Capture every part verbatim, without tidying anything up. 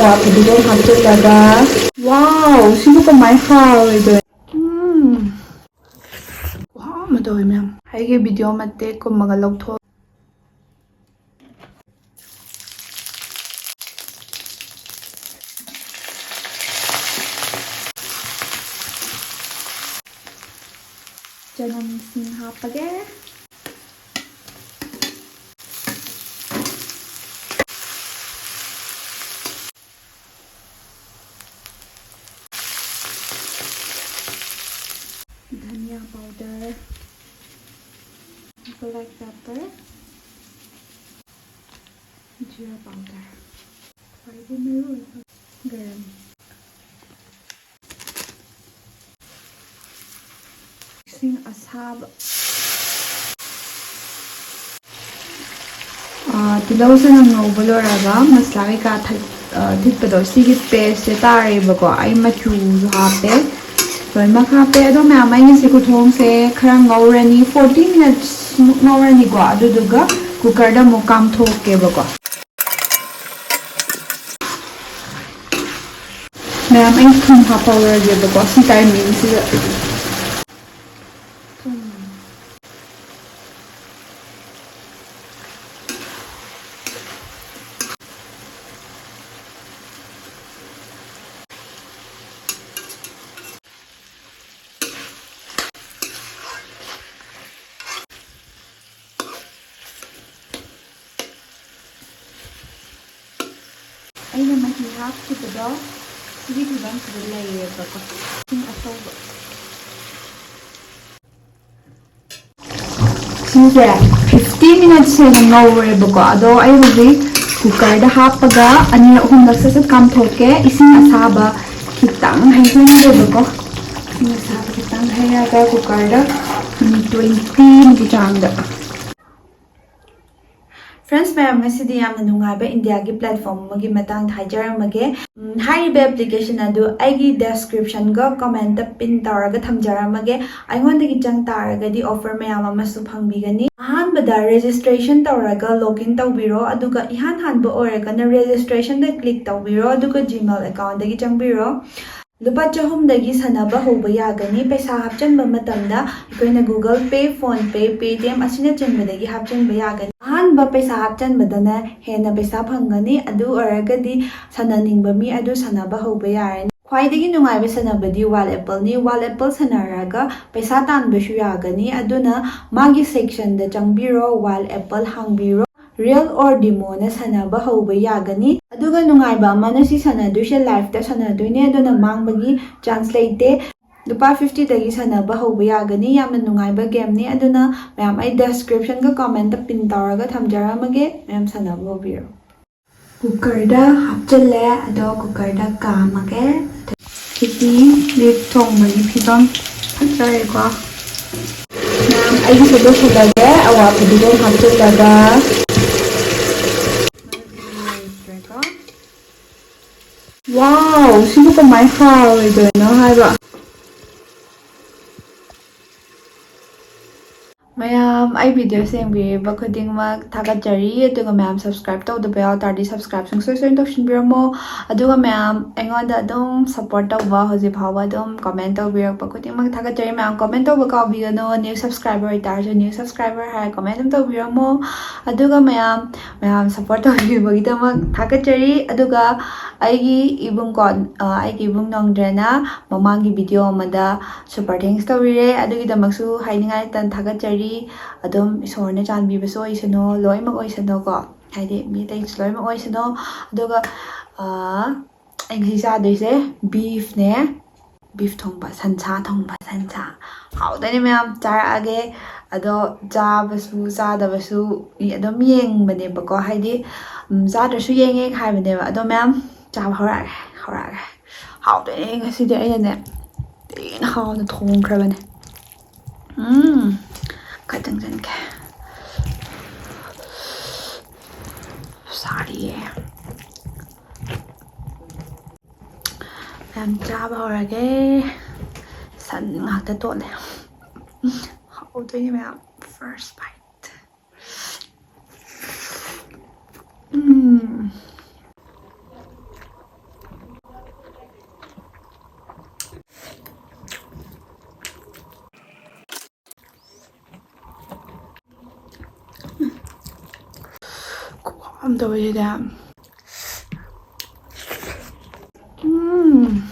ꯐꯗꯤꯒꯣꯝ ꯍꯥꯞꯆꯤꯜꯂꯒ, ꯋꯥꯎ, ꯁꯤꯕꯨ ꯀꯃꯥꯏꯅ ꯍꯥꯎꯔꯣꯏꯗꯣꯏꯅꯣ? ꯎꯝ, ꯈꯨꯍꯥꯎ ꯑꯃ ꯇꯧꯋꯦ ꯃꯌꯥꯝ꯫ ꯑꯩꯒꯤ ꯚꯤꯗꯤꯑꯣ ꯃꯇꯦꯛ ꯀꯨꯝꯃꯒ ꯂꯧꯊꯣꯛ꯫ ꯆꯅꯝꯁꯤꯡ ꯍꯥꯞꯄꯒꯦ꯫ ꯙꯅꯤꯌꯥ powder, black pepper, ꯖꯤꯔꯥ powder, ꯈ꯭ꯋꯥꯏꯗꯒꯤ ꯃꯔꯨ ꯑꯣꯏꯕ ꯒꯔꯝ꯫ ꯏꯁꯤꯡ ꯑꯁꯥꯕ꯫ ꯑꯥ, ꯇꯤꯜꯍꯧ ꯆꯅꯝ ꯉꯧꯕ ꯂꯣꯏꯔꯒ ꯃꯁꯂꯥ ꯀꯩꯀꯥ ꯊꯛ-, ꯑꯥ, ꯊꯤꯠꯄꯗꯣ, ꯁꯤꯒꯤ paste ꯁꯦ ꯇꯥꯔꯦꯕꯀꯣ꯫ ꯑꯩ ꯃꯆꯨꯁꯨ ꯍꯥꯞꯄꯦ, ꯂꯣꯏꯅꯃꯛ ꯍꯥꯞꯄꯦ꯫ ꯑꯗꯣ ꯃꯌꯥꯝ, ꯑꯩ ꯉꯁꯤ ꯈꯨꯊꯣꯡꯁꯦ ꯈꯔ ꯉꯧꯔꯅꯤ, forty minutes ꯃꯨꯛ ꯉꯧꯔꯅꯤꯀꯣ꯫ ꯑꯗꯨꯗꯨꯒ cooker ꯗ ꯑꯃꯨꯛ ꯀꯥꯝꯊꯣꯛꯀꯦꯕꯀꯣ꯫ ꯃꯌꯥꯝ, ꯑꯩ ꯊꯨꯝ ꯍꯥꯞꯍꯧꯔꯒꯦꯕꯀꯣ ꯁꯤ timing ꯁꯤꯗ꯫ ꯊꯨꯝ꯫ ꯑꯩꯅ ꯃꯍꯤ ꯍꯥꯞꯈꯤꯕꯗꯣ ꯁꯤꯒꯤ ꯐꯤꯕꯝꯁꯤꯗ ꯂꯩꯔꯦꯕꯀꯣ꯫ ꯏꯁꯤꯡ ꯑꯁꯧꯕ꯫ ꯁꯤꯁꯦ fifty minutes ꯍꯦꯟꯅ ꯉꯧꯔꯦꯕꯀꯣ꯫ ꯑꯗꯣ ꯑꯩ ꯍꯧꯖꯤꯛ cooker ꯗ ꯍꯥꯞꯄꯒ ꯑꯅꯤꯔꯛ ꯑꯍꯨꯝꯂꯛ ꯁꯠ ꯁꯠ ꯀꯥꯝꯊꯣꯛꯀꯦ꯫ ꯏꯁꯤꯡ ꯑꯁꯥꯕ ꯈꯤꯇꯪ ꯍꯩꯖꯤꯟꯒꯦꯕꯀꯣ꯫ ꯏꯁꯤꯡ ꯑꯁꯥꯕ ꯈꯤꯇꯪ ꯍꯩꯔꯒ cooker ꯗ minute twenty ꯃꯨꯛꯀꯤ ꯆꯥꯡꯗ꯫ Friends ꯃꯌꯥꯝ, ꯉꯁꯤꯗꯤ ꯌꯥꯝꯅ ꯅꯨꯡꯉꯥꯏꯕ ꯏꯟꯗꯤꯌꯥꯒꯤ platform ꯑꯃꯒꯤ ꯃꯇꯥꯡꯗ ꯍꯥꯏꯖꯔꯝꯃꯒꯦ꯫ ꯎꯝ, ꯍꯥꯏꯔꯤꯕ application ꯑꯗꯨ ꯑꯩꯒꯤ descriptionꯒ commentꯇ pin ꯇꯧꯔꯒ ꯊꯝꯖꯔꯝꯃꯒꯦ꯫ ꯑꯩꯉꯣꯟꯗꯒꯤ ꯆꯪ ꯇꯥꯔꯒꯗꯤ offer ꯃꯌꯥꯝ ꯑꯃꯁꯨ ꯐꯪꯕꯤꯒꯅꯤ꯫ ꯑꯍꯥꯟꯕꯗ registration ꯇꯧꯔꯒ login ꯇꯧꯕꯤꯔꯣ, ꯑꯗꯨꯒ ꯏꯍꯥꯟ ꯍꯥꯟꯕ ꯑꯣꯏꯔꯒꯅ registrationꯗ click ꯇꯧꯕꯤꯔꯣ, ꯑꯗꯨꯒ Gmail accountꯗꯒꯤ ꯆꯪꯕꯤꯔꯣ꯫ ꯂꯨꯄꯥ ꯆꯍꯨꯝꯗꯒꯤ ꯁꯥꯟꯅꯕ ꯍꯧꯕ ꯌꯥꯒꯅꯤ꯫ ꯄꯩꯁꯥ ꯍꯥꯞꯆꯤꯟꯕ ꯃꯇꯝꯗ ꯑꯩꯈꯣꯏꯅ Google Pay, PhonePe, Paytm ꯑꯁꯤꯅꯆꯤꯡꯕꯗꯒꯤ ꯍꯥꯞꯆꯤꯟꯕ ꯌꯥꯒꯅꯤ꯫ ꯑꯍꯥꯟꯕ ꯄꯩꯁꯥ ꯍꯥꯞꯆꯤꯟꯕꯗꯅ ꯍꯦꯟꯅ ꯄꯩꯁꯥ ꯐꯪꯒꯅꯤ꯫ ꯑꯗꯨ ꯑꯣꯏꯔꯒꯗꯤ ꯁꯥꯟꯅꯅꯤꯡꯕ ꯃꯤ ꯑꯗꯨ ꯁꯥꯟꯅꯕ ꯍꯧꯕ ꯌꯥꯔꯅꯤ꯫ ꯈ꯭ꯋꯥꯏꯗꯒꯤ ꯅꯨꯡꯉꯥꯏꯕ ꯁꯥꯟꯅꯕꯗꯤ Wild Appleꯅꯤ꯫ Wild Apple ꯁꯥꯟꯅꯔꯒ ꯄꯩꯁꯥ ꯇꯥꯟꯕꯁꯨ ꯌꯥꯒꯅꯤ꯫ ꯑꯗꯨꯅ ꯃꯥꯒꯤ sectionꯗ ꯆꯪꯕꯤꯔꯣ, Wild Apple ꯍꯥꯡꯕꯤꯔꯣ꯫ Real or demoꯅ ꯁꯥꯟꯅꯕ ꯍꯧꯕ ꯌꯥꯒꯅꯤ꯫ ꯑꯗꯨꯒ ꯅꯨꯡꯉꯥꯏꯕ ꯑꯃꯅ, ꯁꯤ ꯁꯥꯟꯅꯗꯣꯏꯁꯦ liveꯇ ꯁꯥꯟꯅꯗꯣꯏꯅꯦ, ꯑꯗꯨꯅ ꯃꯥꯡꯕꯒꯤ chance ꯂꯩꯇꯦ꯫ ꯂꯨꯄꯥ fiftyꯗꯒꯤ ꯁꯥꯟꯅꯕ ꯍꯧꯕ ꯌꯥꯒꯅꯤ꯫ ꯌꯥꯝꯅ ꯅꯨꯡꯉꯥꯏꯕ gameꯅꯤ꯫ ꯑꯗꯨꯅ ꯃꯌꯥꯝ, ꯑꯩ descriptionꯒ commentꯇ pin ꯇꯧꯔꯒ ꯊꯝꯖꯔꯝꯃꯒꯦ꯫ ꯃꯌꯥꯝ ꯁꯥꯟꯅꯕ ꯍꯧꯕꯤꯔꯣ꯫ Cookerꯗ ꯍꯥꯞꯆꯤꯜꯂꯦ, ꯑꯗꯣ cookerꯗ ꯀꯥꯝꯃꯒꯦ꯫ ꯁꯤꯗꯤ beef ꯊꯣꯡꯕꯒꯤ ꯐꯤꯕꯝ ꯐꯖꯔꯦꯀꯣ꯫ ꯃꯌꯥꯝ, ꯑꯩꯒꯤꯁꯦ ꯂꯣꯏꯁꯤꯜꯂꯒꯦ, ꯑꯋꯥ ꯐꯗꯤꯒꯣꯝ ꯍꯥꯞꯆꯤꯜꯂꯒ꯫ Wow, ꯁꯤꯕꯨ ꯀꯃꯥꯏ ꯍꯥꯎꯔꯣꯏꯗꯣꯏꯅꯣ ꯍꯥꯏꯕ? ꯃꯌꯥꯝ, ꯑꯩ videoꯁꯦ ꯌꯦꯡꯕꯤꯔꯤꯕ ꯈꯨꯗꯤꯡꯃꯛ ꯊꯥꯒꯠꯆꯔꯤ꯫ ꯑꯗꯨꯒ ꯃꯌꯥꯝ, subscribe ꯇꯧꯗꯕ ꯌꯥꯎ ꯇꯥꯔꯗꯤ subscribe ꯁꯨꯡꯁꯣꯏ ꯁꯣꯏꯗꯅ ꯇꯧꯁꯤꯟꯕꯤꯔꯝꯃꯣ꯫ ꯑꯗꯨꯒ ꯃꯌꯥꯝ, ꯑꯩꯉꯣꯟꯗ ꯑꯗꯨꯝ support ꯇꯧꯕ, ꯍꯧꯖꯤꯛ ꯐꯥꯎꯕ ꯑꯗꯨꯝ comment ꯇꯧꯕꯤꯔꯛꯄ ꯈꯨꯗꯤꯡꯃꯛ ꯊꯥꯒꯠꯆꯔꯤ꯫ ꯃꯌꯥꯝ, comment ꯇꯧꯕ ꯀꯥꯎꯕꯤꯒꯅꯨ꯫ New subscriber ꯑꯣꯏꯇꯥꯔꯁꯨ, new subscriber ꯍꯥꯏꯔ comment ꯑꯗꯨꯝ ꯇꯧꯕꯤꯔꯝꯃꯣ꯫ ꯑꯗꯨꯒ ꯃꯌꯥꯝ, ꯃꯌꯥꯝ support ꯇꯧꯕꯤꯕꯒꯤꯗꯃꯛ ꯊꯥꯒꯠꯆꯔꯤ꯫ ꯑꯗꯨꯒ ꯑꯩꯒꯤ ꯏꯕꯨꯡ ꯀꯣ, ꯑ, ꯑꯩꯒꯤ ꯏꯕꯨꯡ ꯅꯣꯡꯗ꯭ꯔꯦꯅ ꯃꯃꯥꯡꯒꯤ video ꯑꯃꯗ super thanks ꯇꯧꯕꯤꯔꯦ꯫ ꯑꯗꯨꯒꯤꯗꯃꯛꯁꯨ ꯍꯥꯏꯅꯤꯡꯉꯥꯏ ꯂꯩꯇꯅ ꯊꯥꯒꯠꯆꯔꯤ꯫ ꯑꯗꯨꯝ ꯏꯁꯣꯔꯅ ꯆꯥꯟꯕꯤꯕꯁꯨ ꯑꯣꯏꯁꯅꯨ, ꯂꯣꯏꯅꯃꯛ ꯑꯣꯏꯁꯅꯨꯀꯣ꯫ ꯍꯥꯏꯗꯤ ꯃꯤ ꯑꯇꯩꯁꯨ ꯂꯣꯏꯅꯃꯛ ꯑꯣꯏꯁꯅꯨ꯫ ꯑꯗꯨꯒ, ꯑ, ꯑꯩ ꯉꯁꯤ ꯆꯥꯗꯣꯏꯁꯦ beefꯅꯦ꯫ Beef ꯊꯣꯡꯕ, ꯁꯟꯁꯥ ꯊꯣꯡꯕ, ꯁꯟꯁꯥ꯫ ꯍꯥꯎꯗꯣꯏꯅꯦ ꯃꯌꯥꯝ, ꯆꯥꯔꯛꯑꯒꯦ꯫ ꯑꯗꯣ ꯆꯥꯕꯁꯨ ꯆꯥꯗꯕꯁꯨ ꯑꯗꯨꯝ ꯌꯦꯡꯕꯅꯦꯕꯀꯣ, ꯍꯥꯏꯗꯤ, ꯎꯝ, ꯆꯥꯗ꯭ꯔꯁꯨ ꯌꯦꯡꯉꯦ ꯍꯥꯏꯕꯅꯦꯕ꯫ ꯑꯗꯣ ꯃꯌꯥꯝ, ꯆꯥꯕ ꯍꯧꯔꯛꯑꯒꯦ, ꯍꯧꯔꯛꯑꯒꯦ꯫ ꯍꯥꯎꯗꯣꯏꯅꯦ ꯉꯁꯤꯗꯤ, ꯑꯩꯅꯅꯦ ꯊꯤꯅ ꯍꯥꯎꯅ ꯊꯣꯡꯈ꯭ꯔꯕꯅꯦ꯫ ꯎꯝ, ꯈꯔ ꯆꯪꯁꯟꯒꯦ꯫ ꯁꯥꯔꯤꯌꯦ꯫ ꯃꯌꯥꯝ ꯆꯥꯕ ꯍꯧꯔꯒꯦ꯫ ꯁꯟ ꯉꯥꯛꯇ ꯇꯣꯠꯂꯦ꯫ ꯍꯥꯎꯗꯣꯏꯅꯦ ꯃꯌꯥꯝ꯫ First bite. ꯎꯝ꯫ ꯈꯨꯍꯥꯎ ꯑꯃ ꯇꯧꯋꯦ ꯁꯤꯗꯤ꯫ ꯎꯝ꯫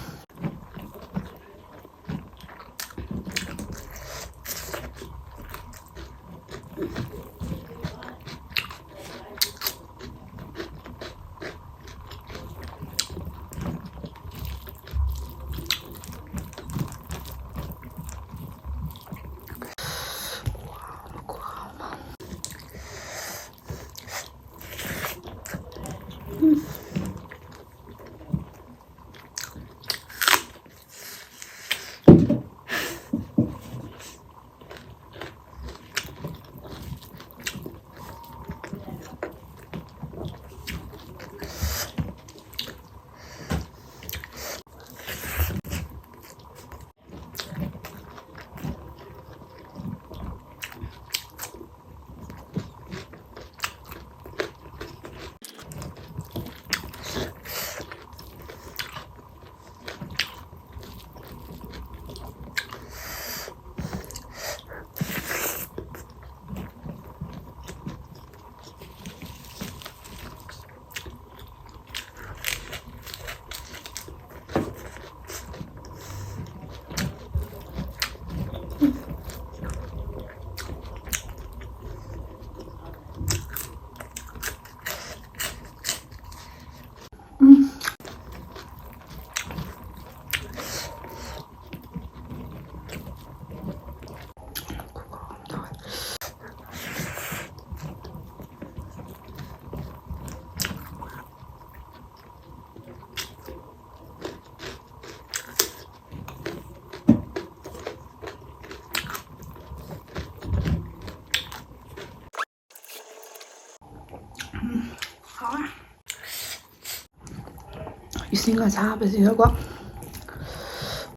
ꯏꯁꯤꯡ ꯑꯁꯥꯕꯁꯤꯒꯀꯣ,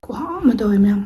ꯈꯨꯍꯥꯎ ꯑꯃ ꯇꯧꯋꯦ ꯃꯌꯥꯝ꯫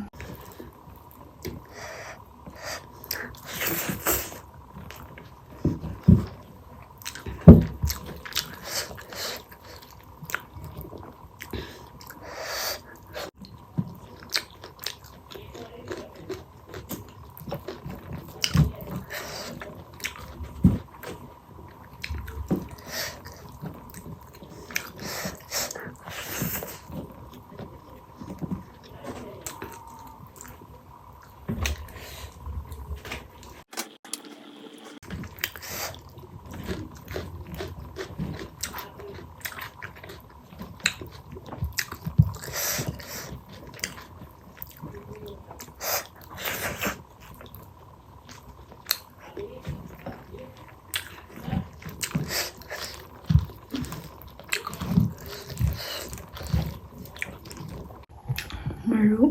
ꯃꯔꯨ꯫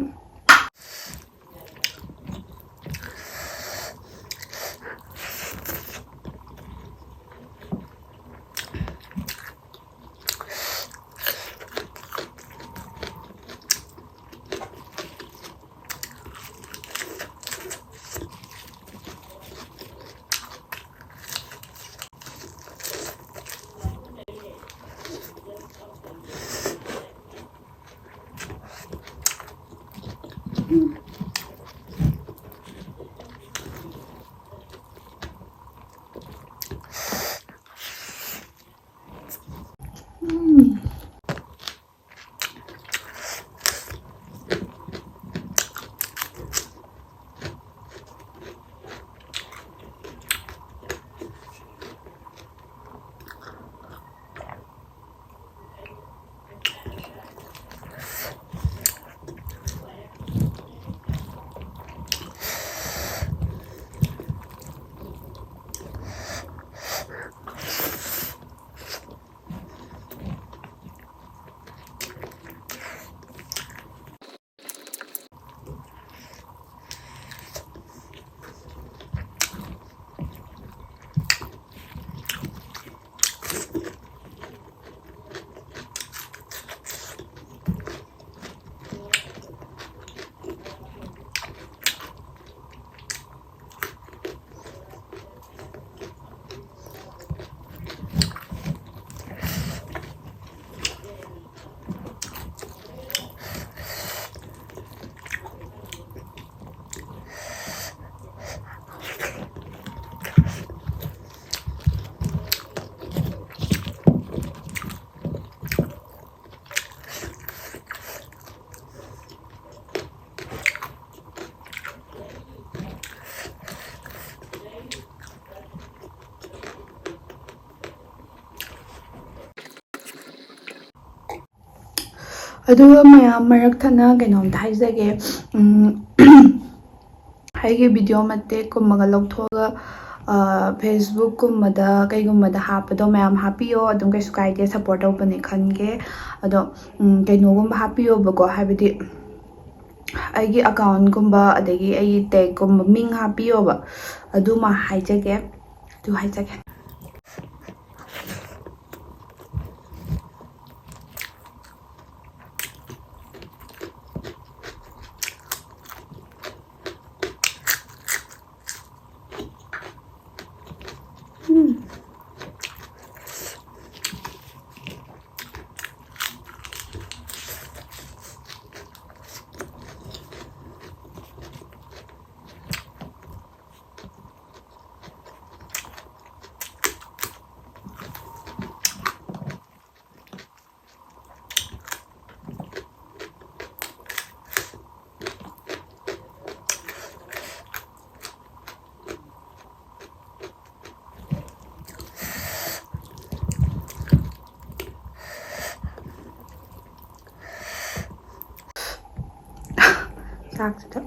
ꯑꯗꯨꯒ ꯃꯌꯥꯝ ꯃꯔꯛ ꯊꯠꯅ ꯀꯩꯅꯣꯝꯇ ꯍꯥꯏꯖꯒꯦ꯫ ꯎꯝ, ꯑꯩꯒꯤ ꯚꯤꯗꯤꯑꯣ ꯃꯇꯦꯛꯀꯨꯝꯕꯒ ꯂꯧꯊꯣꯛꯑꯒ, ꯑ, Facebook-ꯀꯨꯝꯕꯗ ꯀꯩꯒꯨꯝꯕꯗ ꯍꯥꯞꯄꯗꯣ ꯃꯌꯥꯝ ꯍꯥꯞꯄꯤꯌꯣ, ꯑꯗꯨꯝ ꯀꯩꯁꯨ ꯀꯥꯏꯗꯦ, ꯁꯞꯄꯣꯔꯠ ꯇꯧꯕꯅꯦ ꯈꯟꯒꯦ꯫ ꯑꯗꯣ, ꯎꯝ, ꯀꯩꯅꯣꯒꯨꯝꯕ ꯍꯥꯞꯄꯤꯌꯣꯕꯀꯣ, ꯍꯥꯏꯕꯗꯤ ꯑꯩꯒꯤ ꯑꯦꯀꯥꯎꯟꯒꯨꯝꯕ ꯑꯗꯒꯤ ꯑꯩꯒꯤ ꯇꯦꯒꯀꯨꯝꯕ ꯃꯤꯡ ꯍꯥꯞꯄꯤꯌꯣꯕ, ꯑꯗꯨꯃ ꯍꯥꯏꯖꯒꯦ, ꯑꯗꯨ ꯍꯥꯏꯖꯒꯦ꯫ ꯆꯥꯛꯁꯤꯗ꯫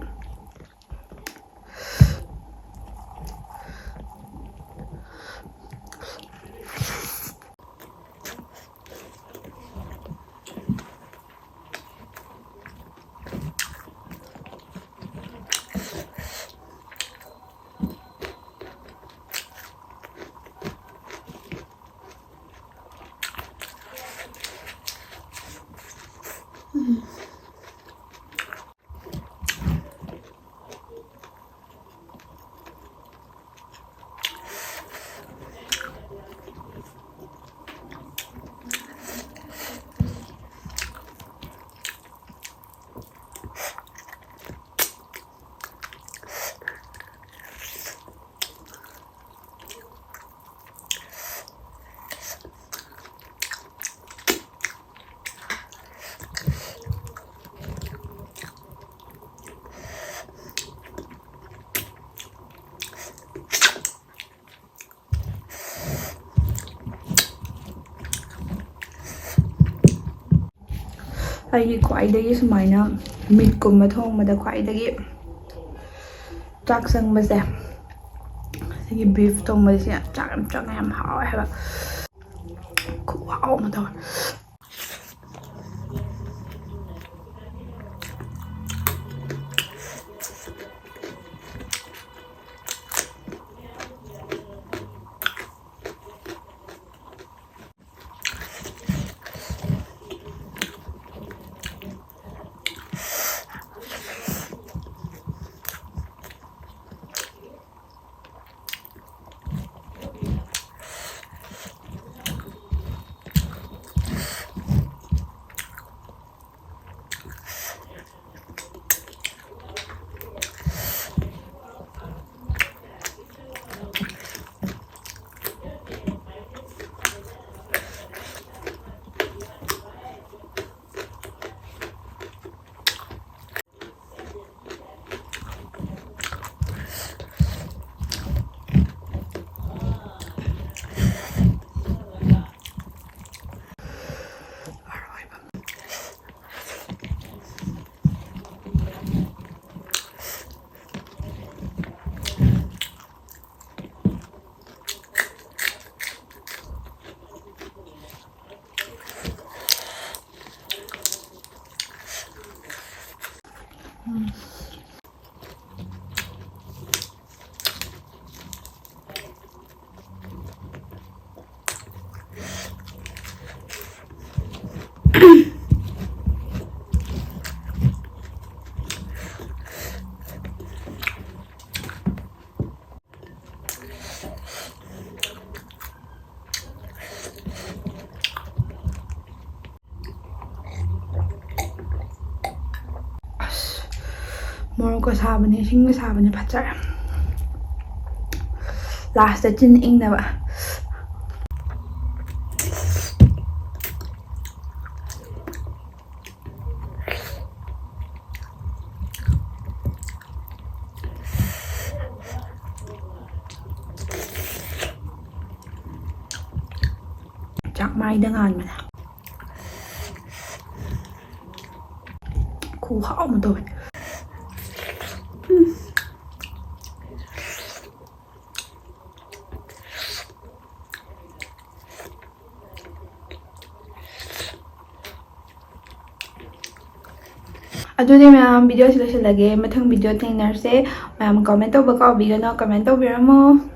ꯑꯩꯒꯤ ꯈ꯭ꯋꯥꯏꯗꯒꯤ ꯁꯨꯃꯥꯏꯅ ꯃꯤꯠꯀꯨꯝꯕ ꯊꯣꯡꯕꯗ ꯈ꯭ꯋꯥꯏꯗꯒꯤ ꯆꯥꯛ ꯆꯪꯕꯁꯦ, ꯁꯤꯒꯤ ꯕꯤꯐ ꯊꯣꯡꯕꯁꯦ ꯆꯥꯛ ꯌꯥꯝ ꯆꯪꯉꯦ, ꯌꯥꯝ ꯍꯥꯎꯋꯦ ꯍꯥꯏꯕ꯫ ꯈꯨꯍꯥꯎ ꯑꯃ ꯇꯧꯋꯦ꯫ ꯑꯁ, ꯃꯣꯔꯣꯛꯀ ꯁꯥꯕꯅꯦ, ꯏꯁꯤꯡꯒ ꯁꯥꯕꯅꯦ, ꯐꯠꯖꯔꯦ꯫ ꯂꯥꯁꯇ ꯆꯤꯟ ꯏꯪꯅꯕ꯫ ꯆꯥꯛ ꯃꯥꯏꯗ ꯉꯥꯟꯕꯅꯦ꯫ ꯈꯨꯍꯥꯎ ꯑꯃ ꯇꯧꯋꯦ꯫ ꯑꯗꯨꯗꯤ ꯃꯌꯥꯝ, video ꯁꯤ ꯂꯣꯏꯁꯤꯜꯂꯒꯦ꯫ ꯃꯊꯪ video ꯊꯦꯡꯅꯔꯁꯦ꯫ ꯃꯌꯥꯝ comment ꯇꯧꯕ ꯀꯥꯎꯕꯤꯒꯅꯨ, comment ꯇꯧꯕꯤꯔꯝꯃꯣ꯫